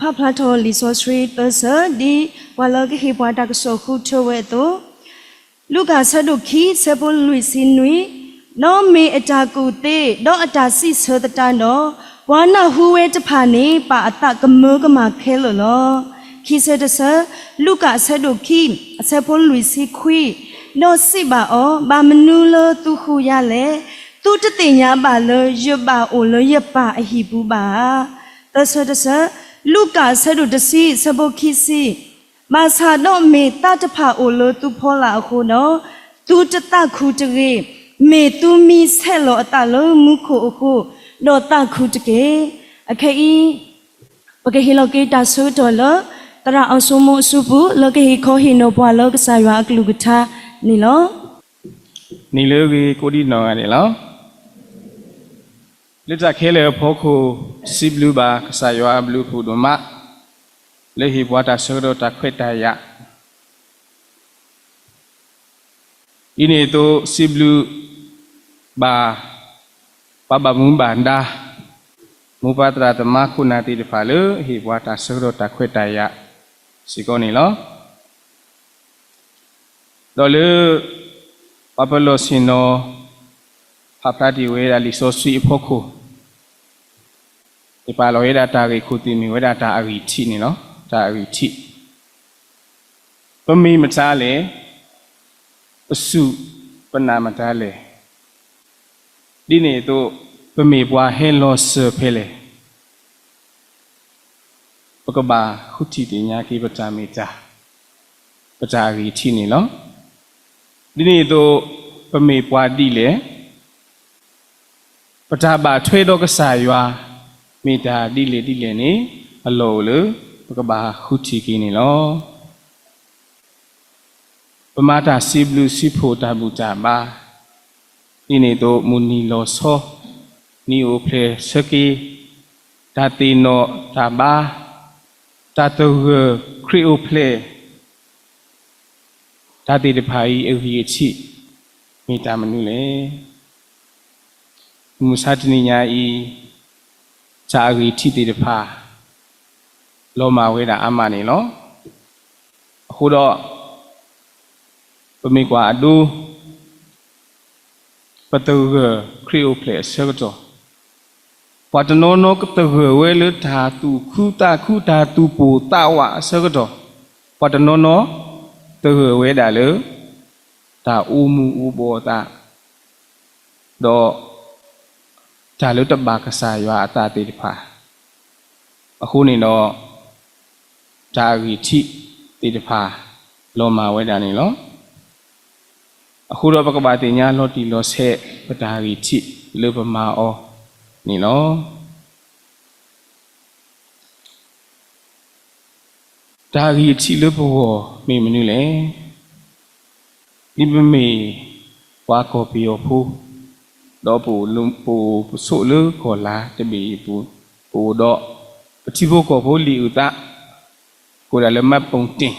ပကဖးဖျါထီၣ်လံာ်စီဆှံသၢဆၢ ဒ်ပှၤလၢကဟ့ၣ်ပှၤတၢ်ကစီၣ်ဃုထၢဝဲအသိး, လူၤကၣ်အဆၢဒိၣ်ခံ အဆၢဖိလွံၢ်ဆံနွံ, ဒီးမ့ၢ်အတၢ်ကူၣ်သ့, ဒီးအတၢ်စံးဆၢသတးဒီး, ပှၤနၢ်ဟူဝဲတဖၣ်န့ၣ် ပာ်အသးကမၢကမၣ်ခဲလၢာ်လီၤ. ခံဆၢတဆၢ, လူၤကၣ်အဆၢဒိၣ်ခံ အဆၢဖိလွံၢ်ဆံခွံ, ဒီးစံးဘၣ်အီၤ, ဘၣ်မနုၤလၢသုဃုယၤလဲၣ်. သုတသ့ၣ်ညါဘၣ်လၢယဘၣ်အိၣ်လၢယပၢ်အဟံၣ်ပူၤဘၣ်ဧါ. သၢဆၢတဆၢ, လူၤကၣ်အဆၢဒိၣ်တဆံ အဆၢဖိခံဆံ, ဘၣ်ဆၣ်ဒီးမ့ၢ်သးတဖၣ်အိၣ်လၢသုဖီလာ်အဃိဒီး, သုတသးခုတဂ့ၤ, မ့ၢ်သုမံဆဲးလီၤအသးလၢမူခိၣ်အဃိ, ဒီးသးခုတက့ၢ်. အခဲအံၤ ပကဟ့ၣ်လီၤက့ၤတၢ်ဆၢကတီၢ်လၢ သရၣ်အီစိမိအစုပူၤ လၢကဟ့ၣ်ခီဟ့ၣ်နီၤပှၤလၢကစၢ်ယွၤအကလုၢ်ကထါန့ၣ်လီၤ. နံၤလၢအဂ့ၤကိးဒံနီၢ်ဂၤဒဲးလီၤ. လၢတၢ်ခဲလၢာ်အဖီခိၣ် စံးဘျုးဘၣ်ကစၢ်ယွၤအဘျုးအဖှိၣ်ဒိၣ်မး လၢဟ့ၣ်ပှၤတၢ်ဆၢကတီၢ်တၢ်ခွဲးတၢ်ယာ် ဒ်န့ၣ်အသိး စံးဘျုးဘၣ် ပှၤဘၣ်မူဘၣ်ဒါ မိၢ်ပၢ်သရၣ်သမါခိၣ်နၢ်သ့ၣ်တဖၣ်လၢ ဟ့ၣ်ပှၤတၢ်ဆၢကတီၢ်တၢ်ခွဲးတၢ်ယာ်စ့ၢ်ကီးန့ၣ်လီၤ. ဒီးလၢ ပှၤပလီၢ်ဆ့ၣ်နီၤ ဖးဖျါတ့ၢ်ဝဲဒၣ်လံာ်စီဆှံအဖီခိၣ် ယပာ်လီၤဝဲဒၣ်တၢ်ဂ့ၢ်ခိၣ်သ့ၣ်မ့ၢ်ဝဲဒၣ်တၢ်အဂံၢ်ထံးန့ၣ်လီၤ. တၢ်အဂံၢ်ထံး, ပမ့ၢ်မတၤလဲၣ်, ပစူၢ်ပနာ်မတၤလဲၣ်, ဒ်န့ၣ်အသိး ပမ့ၢ်ပှၤဟဲလီၤစၢၤဖဲလဲၣ်, ပကဘၣ်ဃုထံၣ်သ့ၣ်ညါက့ၤပတၢ်မ့ၢ်တၢ်, ပတၢ်အဂံၢ်ထံးန့ၣ်လီၤ. ဒ်န့ၣ်အသိး ပမ့ၢ်ပှၤဒ်လဲၣ်, ပတၢ်ဘၣ်ထွဲဒီးကစၢ်ယွၤ မ့ၢ်တၢ်ဒ်လဲၣ်ဒ်လဲၣ်န့ၣ် အလီၢ်အိၣ်လၢ ပကဘၣ်ဃုထံၣ်က့ၤန့ၣ်လီၤ. ပမၤတၢ်စံးဘျုးစံးဖှိၣ်တၢ်ဘူၣ်တၢ်ဘါ, ဒ်န့ၣ်အသိး မုၢ်နံၤလီၤဆီ, နံၤအိၣ်ဖျဲၣ်ဆၢက့ၤ, တၢ်သ့ၣ်နီၣ်တၢ်ဘါ, တၢ်သဂၢၢ်ခရံာ်အိၣ်ဖျဲၣ် တၢ်သ့ၣ်တဖၣ်အံၤအဂံၢ်အထံး မ့ၢ်တၢ်မနုၤလဲၣ်. မုၢ်မဆါတနံၤညါအံၤ တၢ်အဂံၢ်ထံးသ့ၣ်တဖၣ် လီၤမၢ်ဝဲဒၣ်အါမးန့ၣ်လီၤ. အဃိဒီး ပမ့ၢ်ကွၢ်အဒိ ပသဂၢၢ်ခရံာ်အိၣ်ဖျဲၣ်အဆၢကတီၢ်, ပှၤတနီၤနီၤကသဂၢၢ်ဝဲလၢတၢ်သူၣ်ခုသးခု တၢ်သူၣ်ပိၢ်သးဝးအဆၢကတီၢ်, ပှၤတနီၤနီၤ သဂၢၢ်ဝဲဒၣ်လၢ တၢ်အိၣ်မူအိၣ်ဘှီၣ်အသး ဒီး တၢ်လၢတဘၣ်ကစၢ်ယွၤအသးသ့ၣ်တဖၣ်, အဃိန့ၣ်ဒီး တၢ်အဂံၢ်ထံးသ့ၣ်တဖၣ် လီၤမၢ်ဝဲဒၣ်န့ၣ်လီၤ. အဃိဒီးပကဘၣ်သ့ၣ်ညါလီၤတံၢ်လီၤဆဲး ပတၢ်ဂံၢ်ထံးလၢပမၤအီၤန့ၣ်လီၤ. တၢ်ဂံၢ်ထံးလၢပဂီၢ်မ့ၢ်မနုၤလဲၣ်. ဒ်ပမ့ၢ်ပှၤကီၢ်ပယီၤဖိ, ဒီးပအိၣ်ပဆိးလၢကီၢ်လၤတဘ့ၣ်အံၤပူၤ, ပအိၣ်ဒီး ပထံဖိကီၢ်ဖိလံာ်အုၣ်သး, ကိးဒၣ်လၢ မှတ်ပုံတင်,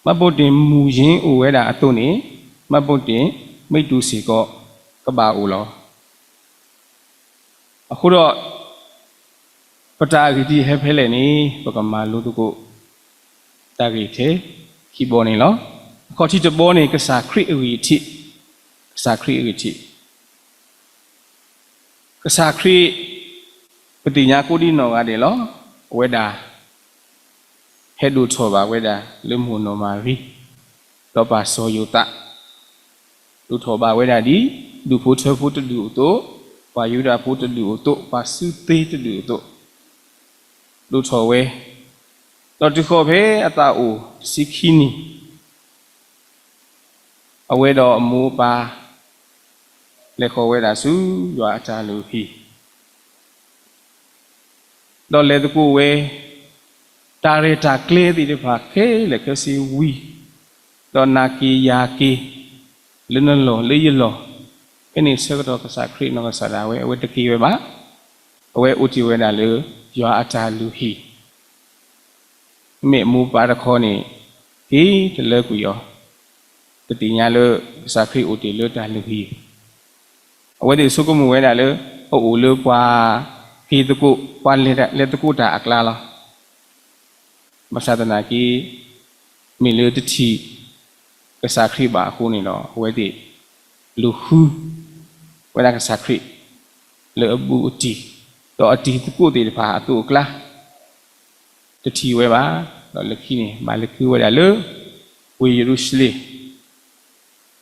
မှတ်ပုံတင်မူရင်းအိၣ်ဝဲဒၣ်အသိးန့ၣ်, မှတ်ပုံတင်မ့ၢ်တူၢ်စ့ၢ်ကီး ကဘၣ်အိၣ်လီၤ. အဃိဒီး ပတၢ်အဂံၢ်ထံးဟဲဖဲလဲၣ်န့ၣ် ပကမၤလိသကိး တၢ်ဂ့ၢ်ထဲခံဘီန့ၣ်လီၤ. အခီၣ်ထံးတဘီန့ၣ် ကစၢ်ခရံာ်အဂံၢ်ထံး, ကစၢ်ခရံာ်အဂံၢ်ထံး, ကစၢ်ခရံာ် ပသ့ၣ်ညါကိးဒံနီၢ်ဂၤဒဲးလီၤ. အဝဲဒၣ် ဟဲဒိၣ်ထီၣ်ဘၣ်ဝဲဒၣ်လၢမိၢ်နီၢ်မၤရံ ဒီးပၢ်စီၤယိၤသး, ဒိၣ်ထီၣ်ဘၣ်ဝဲဒၣ်ဒ် ဒူၣ်ဖိထၢဖိတဒူၣ်အသိး, ပှၤယူဒၤဖိတဒူၣ်အသိး, ပှၤစုသ့တဒူၣ်အသိး, ဒိၣ်ထီၣ်ဝဲ, ဒီးတုၤဃီၤဖဲအသးအိၣ်တဆံခံနံၣ် အဝဲဒီးအမိၢ်အပၢ် လဲၤဃီၤဝဲဒၣ်ဆူယွၤအတၢ်လုၢ်ဟံၣ် ဒီးလဲၤသကိးဝဲ တၢ်ရဲၣ်တၢ်ကျဲၤသ့ၣ်တဖၣ်ခဲလၢာ်ခဲဆ့ဝံၤ, ဒီးနၤက့ၤယၤက့ၤ လၢနလီၢ်လၢယလီၢ်, ဖဲန့ၣ်ဆၢကတီၢ်ကစၢ်ခရံာ်နီၢ်ကစၢ်ဒၣ်ဝဲ အဝဲတက့ၤဝဲဘၣ်, အဝဲအိၣ်တ့ၢ်ဝဲဒၣ်လၢယွၤအတၢ်လုၢ်ဟံၣ် မ့ၢ်မိၢ်ပၢ်တခီန့ၣ် က့ၤတလၢကွံာ်အီၤ, ပသ့ၣ်ညါလၢကစၢ်ခရံာ်အိၣ်တ့ၢ်လၢတၢ်လုၢ်ဟံၣ်, အဝဲသ့ၣ်ဆိကမိၣ်ဝဲဒၣ်လၢ အအိၣ်လၢပှၤက ဟ့ၣ်သကိး ပှၤလဲၤသကိးတၢ်အကျါလီၤ. ဘၣ်ဆၣ်သနာ်က့ မ့ၢ်လၢတထံၣ်ကစၢ်ခရံာ်ဘၣ်အဃိန့ၣ်ဒီး အဝဲသ့ၣ်လူၤဃုဝဲဒၣ်ကစၢ်ခရံာ် လၢအဘူးအတံၢ် ဒီးအတံၤသကိးသ့ၣ်တဖၣ်အသိးအကျါ တထံၣ်ဝဲဘၣ်. ဒီးလၢခံန့ၣ် ဘၣ်လဲၤဃုဝဲဒၣ်လၢ ဝ့ၢ်ယရူၤၡလ့ၣ်,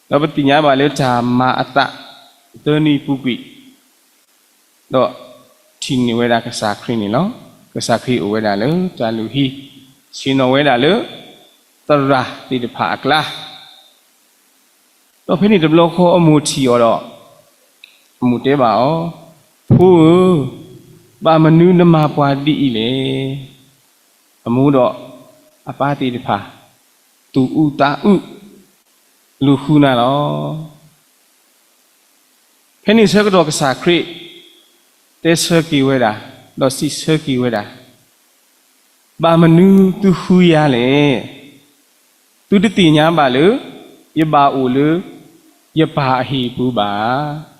ဒီးပသ့ၣ်ညါဘၣ်လၢတၢ်မၤအသး သၢနံၣ်ပူၤကွံာ် ဒီးထံၣ်န့ၢ်ဝဲဒၣ်ကစၢ်ခရံာ်န့ၣ်လီၤ. ကစၢ်ခရံာ်အိၣ်ဝဲဒၣ်လၢတၢ်လုၢ်ဟံၣ်, ဆ့ၣ်နီၤဝဲဒၣ်လၢ သရၣ်သ့ၣ်တဖၣ်အကျါ, ဒီးဖဲန့ၣ်တဘျီဃီအမိၢ်ထံၣ်အီၤဒီး အမိၢ်တဲဘၣ်အီၤ, ဖိဧၢ, ဘၣ်မနုၤနမၤပှၤဒ်အံၤလဲၣ်. အမိၢ်ဒီးအပၢ်သ့ၣ်တဖၣ် သူၣ်အုးသးအုး လူၤဃုနၤလီၤ. ဖဲန့ၣ်ဆၢကတီၢ်ကစၢ်ခရံာ် တဲဆၢက့ၤဝဲဒၣ်, ဒီးစံးဆၢက့ၤဝဲဒၣ်, ဘၣ်မနုၤသုဃုယၤလဲၣ်. သုတသ့ၣ်ညါဘၣ်လၢ ယဘၣ်အိၣ်လၢ ယပၢ်အဟံၣ်အပူၤဘၣ်.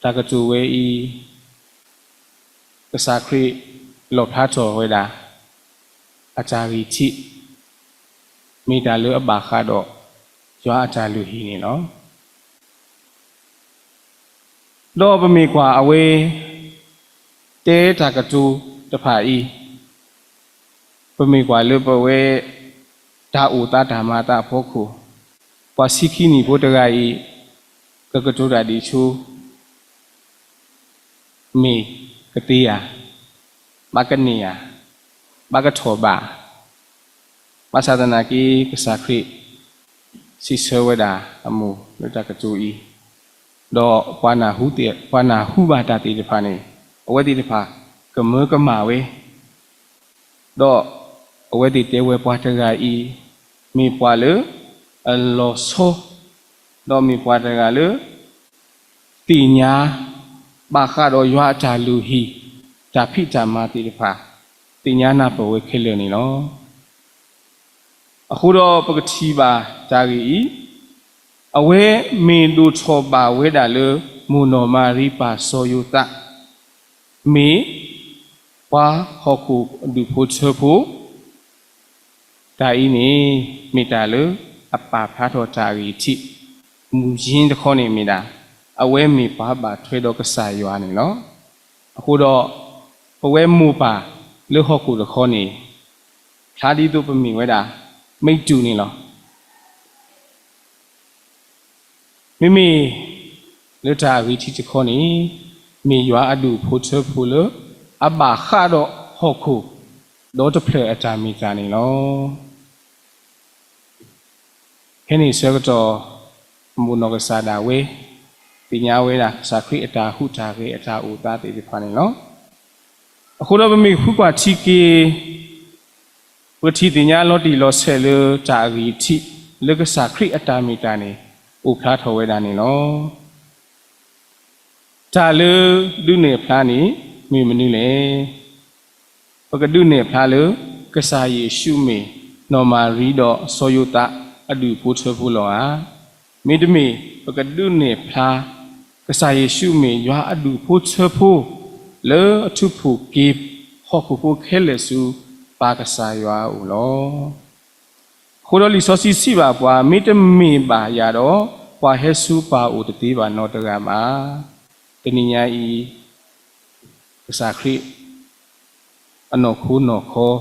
တၢ်ကတိၤဝဲအံၤ ကစၢ်ခရံာ်လီၣ်ဖျါထီၣ်ဝဲဒၣ် အတၢ်ဂံၢ်ထံး မ့ၢ်တၢ်လၢအဘၣ်ဃးဒီး ယွၤအတၢ်လုၢ်ဟံၣ်န့ၣ်လီၤ. ဒီးပမ့ၢ်ကွၢ်အဝဲ တဲတၢ်ကတိၤတဖၣ်အံၤ, ပမ့ၢ်ကွၢ်လၢပဝဲ တၢ်အိၣ်သးတၢ်မၤအသးအဖီခိၣ်, ပှၤဆံခံနံၣ်ဖိတဂၤအံၤ ကကတိၤတၢ်ဒ်ဆိ မ့ၢ်ကသ့ဧါ, ဘၣ်ကန့ၢ်ဧါ, ဘၣ်ကထီၣ်ဘၣ်. ဘၣ်ဆၣ်သနာ်က့ ကစၢ်ခရံာ် စံးဆၢဝဲဒၣ်အမိၢ်လၢတၢ်ကတိၤအံၤ, ဒီးပှၤနၢ်ဟူသ့ၣ်, ပှၤနၢ်ဟူဘၣ်တၢ်သ့ၣ်တဖၣ်န့ၣ် အဝဲသ့ၣ်တဖၣ်ကမၢကမၣ်ဝဲ, ဒီးအဝဲသ့ၣ်တဲဝဲပှၤတဂၤအံၤ မ့ၢ်ပှၤလၢအလီၤဆီ, ဒီးမ့ၢ်ပှၤတဂၤလၢ သ့ၣ်ညါ ဘၣ်ဃးဒီးယွၤအတၢ်လုၢ်ဟံၣ် တၢ်ဖံးတၢ်မၤသ့ၣ်တဖၣ် သ့ၣ်ညါနၢ်ပၢၢ်ဝဲခဲလၢာ်န့ၣ်လီၤ. အဃိဒီးပကထံၣ်ဘၣ်တၢ်ဂ့ၢ်အံၤ, အဝဲမ့ၢ်ဒိၣ်ထီၣ်ဘၣ်ဝဲဒၣ်လၢ မိၢ်နီၢ်မၤရံပၢ်စီၤယိၤသး မ့ၢ်ပှၤဟီၣ်ခိၣ်အဒူၣ်ဖိထၢဖိ, တၢ်အံၤန့ၣ် မ့ၢ်တၢ်လၢအပာ်ဖျါထီၣ်တၢ်အဂံၢ်ထံး, မူရင်းတခီန့ၣ်မ့ၢ်ဒၣ် အဝဲမ့ၢ်ပှၤဘၣ်ထွဲဒီးကစၢ်ယွၤန့ၣ်လီၤ. အဃိဒီး ပဝဲမိၢ်ပၢ်လၢဟီၣ်ခိၣ်တခီန့ၣ် ဖျါဒ်သိးပမ့ၢ်ဝဲဒၣ် မ့ၢ်တူၢ်န့ၣ်လီၤ. မ့မ့ၢ်လၢတၢ်အဂံၢ်ထံးတခီန့ၣ် မ့ၢ်ယွၤအဒူၣ်ဖိထၢဖိလၢ အဘၣ်ဃးဒီးဟီၣ်ခိၣ် ဒီတဖျၢၣ်အတၢ်မ့ၢ်တၢ်န့ၣ်လီၤ. ဖဲန့ၣ်ဆၢကတီၢ် မိၢ်နီၢ်ကစၢ်ဒၣ်ဝဲ သ့ၣ်ညါဝဲဒၣ်ကစၢ်ခရံာ်အတၢ်ဟူးတၢ်ဂဲၤအတၢ်အိၣ်သးသ့ၣ်တဖၣ်န့ၣ်လီၤ. အဃိဒီးပမ့ၢ်ဃုကွၢ်ထံက့ၤ ပကထံၣ်သ့ၣ်ညါလီၤတံၢ်လီၤဆဲးလၢတၢ်အဂံၢ်ထံး လၢကစၢ်ခရံာ်အတၢ်မ့ၢ်တၢ်န့ၣ် အိၣ်ဖျါထီၣ်ဝဲဒၣ်န့ၣ်လီၤ. တၢ်လၢဒုးနဲၣ်ဖျါန့ၣ် မ့ၢ်မနုၤလဲၣ်. ပကဒုးနဲၣ်ဖျါလၢ ကစၢ်ယ့ၣ်ၡူးမ့ၢ်နီၢ်မၤရံဒီးစီၤယိၤသးအဒူၣ်ဖိထၢဖိလီၤဧါ. မ့တမ့ၢ် ပကဒုးနဲၣ်ဖျါ ကစၢ်ယ့ၣ်ၡူးမ့ၢ်ယွၤအဒူၣ်ဖိထၢဖိ လၢအထူးဖှိၣ်က့ၤဟီၣ်ခိၣ်ဖိခဲလၢာ်ဆူပၢ်ကစၢ်ယွၤအအိၣ်လီၤ. အဃိဒီးလံာ်စီဆှံစံးဘၣ်ပှၤ မ့တမ့ၢ်ဘၣ်ယၤဒီး ပှၤဟဲဆူပၢ်အအိၣ်တသ့ဘၣ်နီတဂၤဘၣ်. တနံၤညါအံၤ ကစၢ်ခရံာ် အနီၢ်ခိနီၢ်ခီ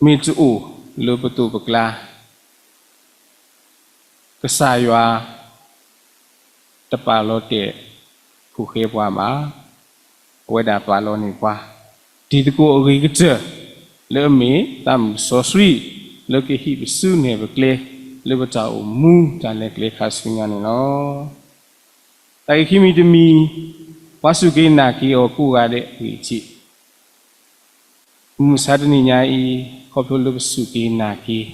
မ့ၢ်တအိၣ်လၢပသိးပကျါ ကစၢ်ယွၤ တပာ်လီၤတဲာ်ခိၣ်ဃဲပှၤဘၣ်. အဝဲဒၣ်ပာ်လီၤန့ၢ်ပှၤ တံၤသကိးအဂ့ၤကတၢၢ် လၢအမ့ၢ်သးမုၢ်စီဆှံ လၢကဟံးပစုနဲၣ်ပကျဲ လၢပတၢ်အိၣ်မူတၢ်လဲၤကျဲခါဆူညါန့ၣ်လီၤ. တၢ်ဂ့ၢ်ခံမံၤတမံၤ ပှၤစူၢ်က့ၤနာ်က့ၤအီၤကိးဂၤဒဲးအဂံၢ်ထံး မုၢ်မဆါတနံၤညါအံၤ ခီဖျိလၢပစူၢ်က့ၤနာ်က့ၤ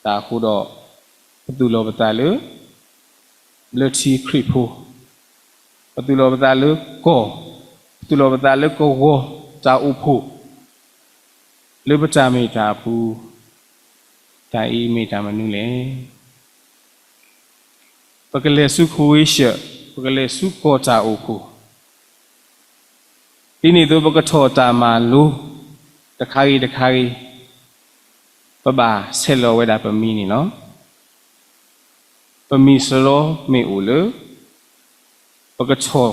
တၢ်အဃိဒီး ပသူၣ်လီၤပသးလၢ ဘျၢထံခရံာ်ဖိ, ပသူၣ်လီၤပသးလၢကီၢ်, ပသူၣ်လီၤပသးလၢကဝီၤတၢ်အိၣ်ဖှိၣ် လၢပတၢ်မ့ၢ်တၢ်အပူၤ, တၢ်အံၤမ့ၢ်တၢ်မနုၤလဲၣ်. ပကလဲၤဆူ ခဝ့ၡၢၣ်, ပကလဲၤဆူကီၢ်တၢ်အိၣ်ဖှိၣ်, ဒ်န့ၣ်အသိး ပကထီၣ်တၢ်မၤလိ တခါဂ့ၤတခါဂ့ၤ ပဘၣ်ဆဲးလီၤဝဲဒၣ်ပမံၤန့ၣ်လီၤ. ပမံၤစရီမ့ၢ်အိၣ်လၢ ပကထီၣ်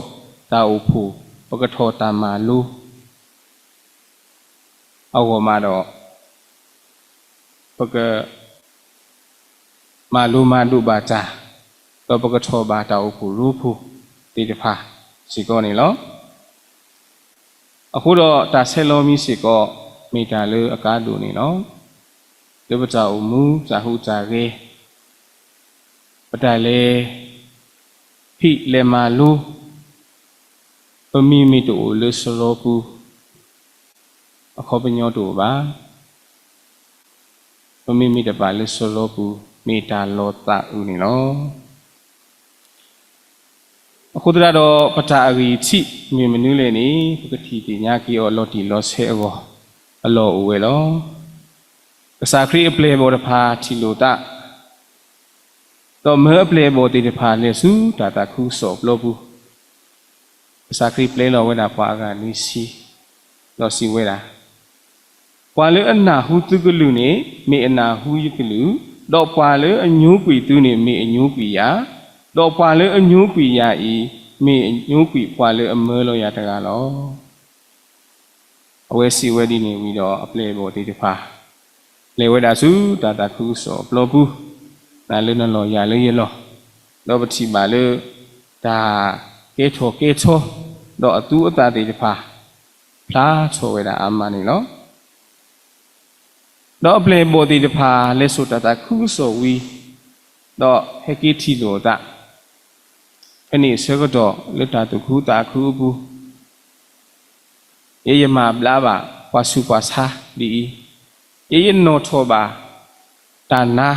တၢ်အိၣ်ဖှိၣ် ပကထီၣ်တၢ်မၤလိ အဂီၢ်မးဒီး ပက မၤလိမၤဒိးဘၣ်တၢ်, ဒီးပကထီၣ်ဘၣ်တၢ်အိၣ်ဖှိၣ်ရိဖှိၣ်သ့ၣ်တဖၣ်စ့ၢ်ကီးန့ၣ်လီၤ. အဃိဒီးတၢ်ဆဲးလီၤမံၤစ့ၢ်ကီး မ့ၢ်တၢ်လၢအကါဒိၣ်န့ၣ်လီၤ. လၢပတၢ်အိၣ်မူ တၢ်ဟူးတၢ်ဂဲၤ ပတၢ်လဲၤဟံၣ်လဲၤမၤလိ ပမံၤမ့ၢ်တအိၣ်လၢစရီပူၤ အခီပညီတအိၣ်ဘၣ်. ပမံၤမ့ၢ်တဘၣ်လၢစရီပူၤ မ့ၢ်တၢ်လီၤသးအုးန့ၣ်လီၤ. အဃိသတးဒီး ပတၢ်အဂံၢ်အထံး မ့ၢ်မနုၤလဲၣ်န့ၣ် ပကထံၣ်သ့ၣ်ညါက့ၤအီၤလီၤတံၢ်လီၤဆဲးအဂီၢ် အလီၢ်အိၣ်ဝဲလီၤ. ကစၢ်ခရံာ်အပျဲၢ်အဘီၣ်တဖၣ်ထံၣ်လိာ်သး ဒီးမၢအပျဲၢ်အဘီၣ်သ့ၣ်တဖၣ်လဲၤဆူတၢ်သးခုကစီၣ်အပျီပူၤ, ကစၢ်ခရံာ်ပျဲလီၤဝဲဒၣ်ပှၤအဂၤနွံဆံ, ဒီးစံးဝဲဒၣ်, ပှၤလၢအနၢ်ဟူသုကလုၢ်န့ၣ် မ့ၢ်အနၢ်ဟူယကလုၢ်, ဒီးပှၤလၢအညိကွံာ်သုန့ၣ် မ့ၢ်အညိကွံာ်ယၤ, ဒီးပှၤလၢအညိကွံာ်ယၤအံၤ မ့ၢ်အညိကွံာ်ပှၤလၢအမၢလီၤယၤတဂၤလီၤ. အဝဲစံးဝဲဒ်န့ၣ်ဝံၤဒီး အပျဲၢ်အဘီၣ်သ့ၣ်တဖၣ် လဲၤဝဲဒၣ်ဆူတၢ်သးခုကစီၣ်အပျီပူၤ, နၤလၢနလီၢ်ယၤလၢယလီၢ်, ဒီးပထံၣ်ဘၣ်လၢ တၢ်ကဲထီၣ်ကဲထီ, ဒီးအသူအသၣ်သ့ၣ်တဖၣ် ဖျါထီၣ်ဝဲဒၣ်အါမးန့ၣ်လီၤ. ဒီးအပျဲၢ်အဘီၣ်သ့ၣ်တဖၣ် လဲၤစိာ်တၢ်သးခုကစီၣ်ဝံၤ, ဒီးဟဲက့ၤထံၣ်လိာ်အသး, ဖဲန့ၣ်အဆၢကတီၢ်လၢတၢ်သူၣ်ခုသးခုအပူၤ ယဲယမၤဘျါဘၣ်ပှၤဆူးပှၤဆါဒ်အံၤ, ယဲယနီၣ်ထီၣ်ဘၣ်တၢ်နါ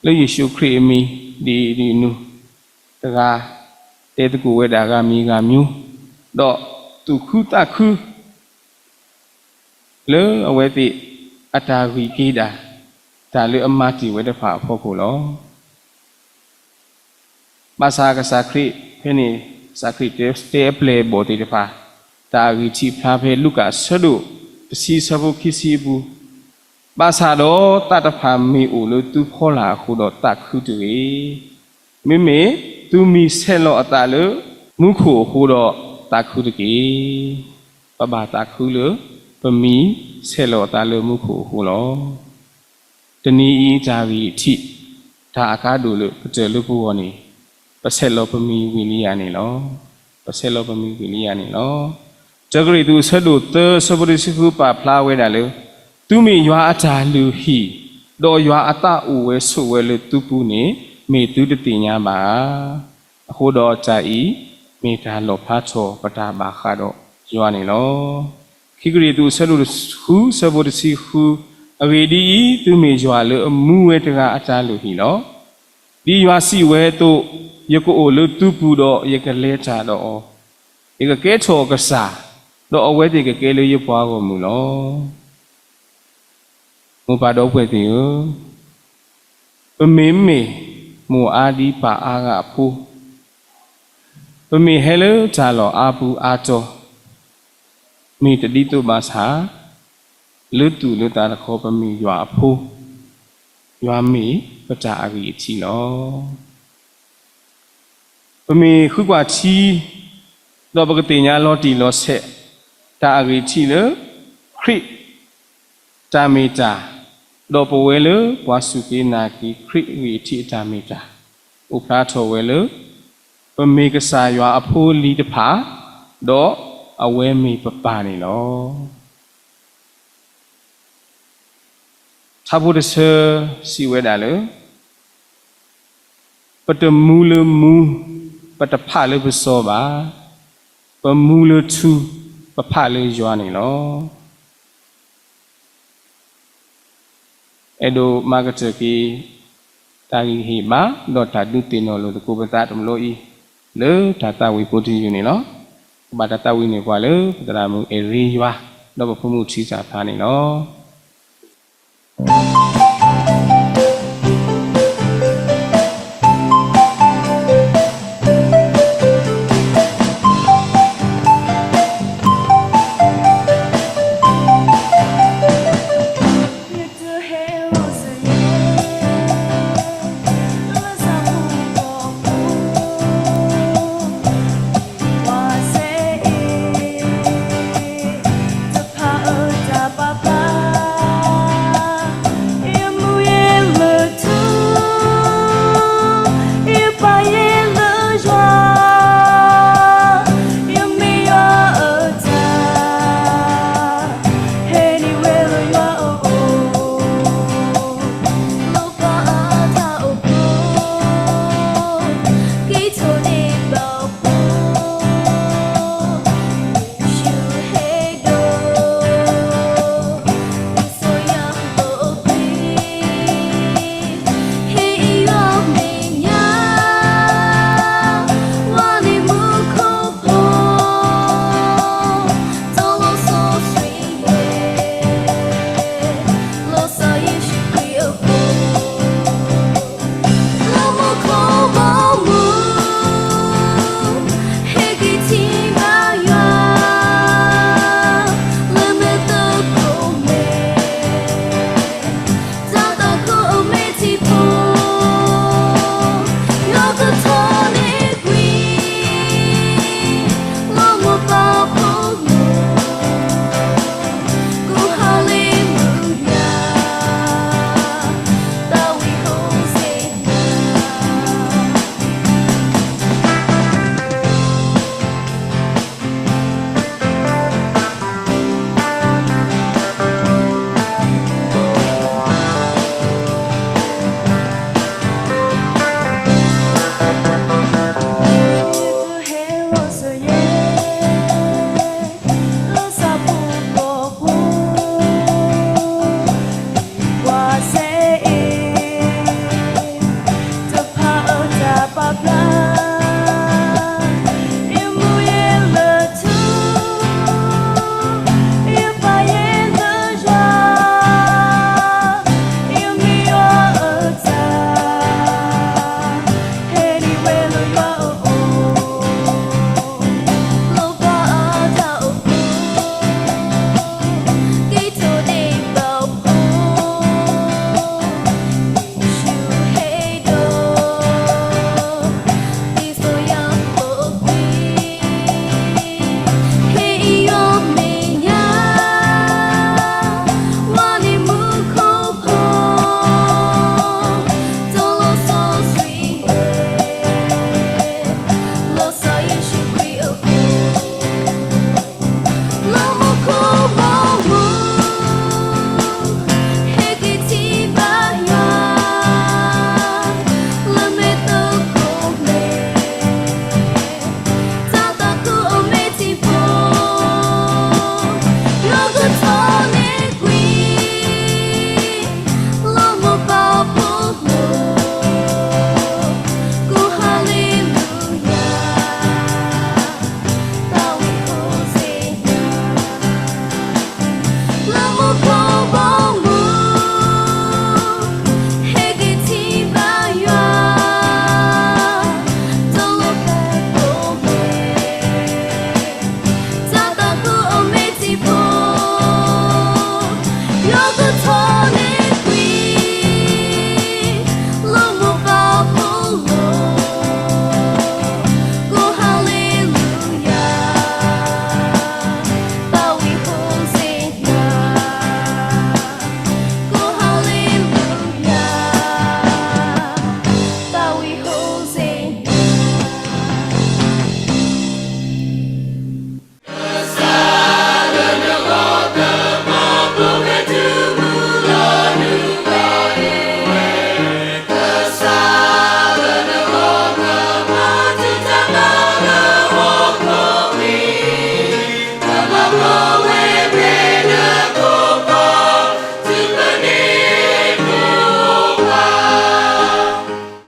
လၢယ့ၣ်ၡူးခရံာ်အမံၤဒ်အံၤဒ်အံၤ, တဂၤတဲသကိးဝဲဒၣ်ဂၤမံၤဂၤမံၤ, ဒီးသူၣ်ခုသးခု လၢအဝဲသ့ၣ်အတၢ်ဂံၢ်က့ၤဒၣ် တၢ်လၢအမၤတ့ၢ်ဝဲတဖၣ်အဖီခိၣ်လီၤ. ဘၣ်ဆၣ်ကစၢ်ခရံာ် ဖဲန့ၣ် ကစၢ်ခရံာ်တဲအပျဲၢ်အဘီၣ်သ့ၣ်တဖၣ် တၢ်အဂံၢ်ထံးဖျါဖဲလူၤကၣ်အဆၢဒိၣ်တဆံအဆၢဖိခံဆံအပူၤ, ဘၣ်ဆၣ်ဒီးသးတဖၣ်မ့ၢ်အိၣ်လၢသုဖီလာ်အဃိဒီးသးခုတဂ့ၤ. မ့မ့ၢ်သုမံၤဆဲးလီၤအသးလၢမူခိၣ်အဃိဒီးသးခုတက့ၢ်. ပဘၣ်သးခုလၢ ပမံၤဆဲးလီၤအသးလၢမူခိၣ်အဃိလီၤ. တနံၤအံၤတၢ်ဂံၢ်ထံး တၢ်အကါဒိၣ်လၢကတၢၢ်လၢပဂီၢ်န့ၣ် ပဆဲးလီၤပမံၤဝံၤလံဧါန့ၣ်လီၤ. ပဆဲးလီၤပမံၤဝံၤလံဧါန့ၣ်လီၤ. တၢကရံၣ်သူးအဆၢဒိၣ်သၢအဆၢဖိတဆံဃုပာ်ဖျါဝဲဒၣ်လၢ သုမ့ၢ်ယွၤအတၢ်လုၢ်ဟံၣ်, ဒီးယွၤအသးအိၣ်ဝဲဆိးဝဲလၢသုပူၤန့ၣ် မ့ၢ်သုတသ့ၣ်ညါဘၣ်ဧါ. အဃိဒီးတၢ်အံၤ မ့ၢ်တၢ်လီၣ်ဖျါထီၣ်ပတၢ်ဘၣ်ဃးဒီးယွၤန့ၣ်လီၤ. ခံကရံၣ်သူးအဆၢဒိၣ်ဃုအဆၢဖိတဆံဃု, အဂ့ၢ်ဒ်အံၤ, သုမ့ၢ်ယွၤလၢအမူဝဲတဂၤအတၢ်လုၢ်ဟံၣ်လီၤ. ဒ်ယွၤစံးဝဲအသိး, ယကအိၣ်လၢသုပူၤဒီးယကလဲၤတၢ်ဒီးအီၤ, ယကကဲထီၣ်အကစၢ်, ဒီးအဝဲသ့ၣ်ကကဲလၢယပှၤဂီၢ်မုၢ်လီၤ. မိၢ်ပၢ်ဒီပုၢ်ဝဲၢ်သ့ၣ်ဧၢ, ပမ့ၢ်မ့ၢ်မိၢ်အါဒံပၢ်အါဂၤအဖိ, ပမ့ၢ်ဟဲလၢတၢ်လီၢ်အါပူၤအါတီၤ, မ့ၢ်တဒ်သိးဘၣ်ဆၣ်, လၢသူၣ်လၢသးတခီ ပမ့ၢ်ယွၤအဖိ, ယွၤမ့ၢ်ပတၢ်အဂံၢ်အထံးလီၤ. ပမ့ၢ်ဃုကွၢ်ထံ, ဒီးပကသ့ၣ်ညါလီၤတံၢ်လီၤဆဲး တၢ်အဂံၢ်ထံးလၢ ခရံာ်တၢ်မ့ၢ်တၢ်, ဒီးပဝဲလၢပှၤစူၢ်က့ၤနာ်က့ၤခရံာ်အဂံၢ်အထံးအတၢ်မ့ၢ်တၢ်, အိၣ်ဖျါထီၣ်ဝဲလၢ ပမ့ၢ်ကစၢ်ယွၤအဖိအလံၤတဖၣ်, ဒီးအဝဲမ့ၢ်ပပၢ်န့ၣ်လီၤ. ထါဖိတဆၢစံးဝဲဒၣ်လၢ ပတမူလၢမူ, ပတဖးလၢပစီဘၣ်, ပမူလၢထူ, ပဖးလၢယွၤန့ၣ်လီၤ. အဲၣ်ဒိးမၤကတၢၢ်က့ၤ တၢ်ဂံၢ်ဟ့ၣ်ဘါ ဒီးတၢ်ဒုးသ့ၣ်နီၣ်လိာ်သကိးပသးတဘျီအံၤ လၢတၢ်သးဝံၣ်ဖိတယုၢ်န့ၣ်လီၤ. ကဘၣ်တၢ်သးဝံၣ်န့ၢ်ပှၤလၢ ပသရၣ်မုၣ်အဲၣ်ရ့ယွၤ ဒီးပဖိမုၣ်ထံစၢ်ဖျါန့ၣ်လီၤ.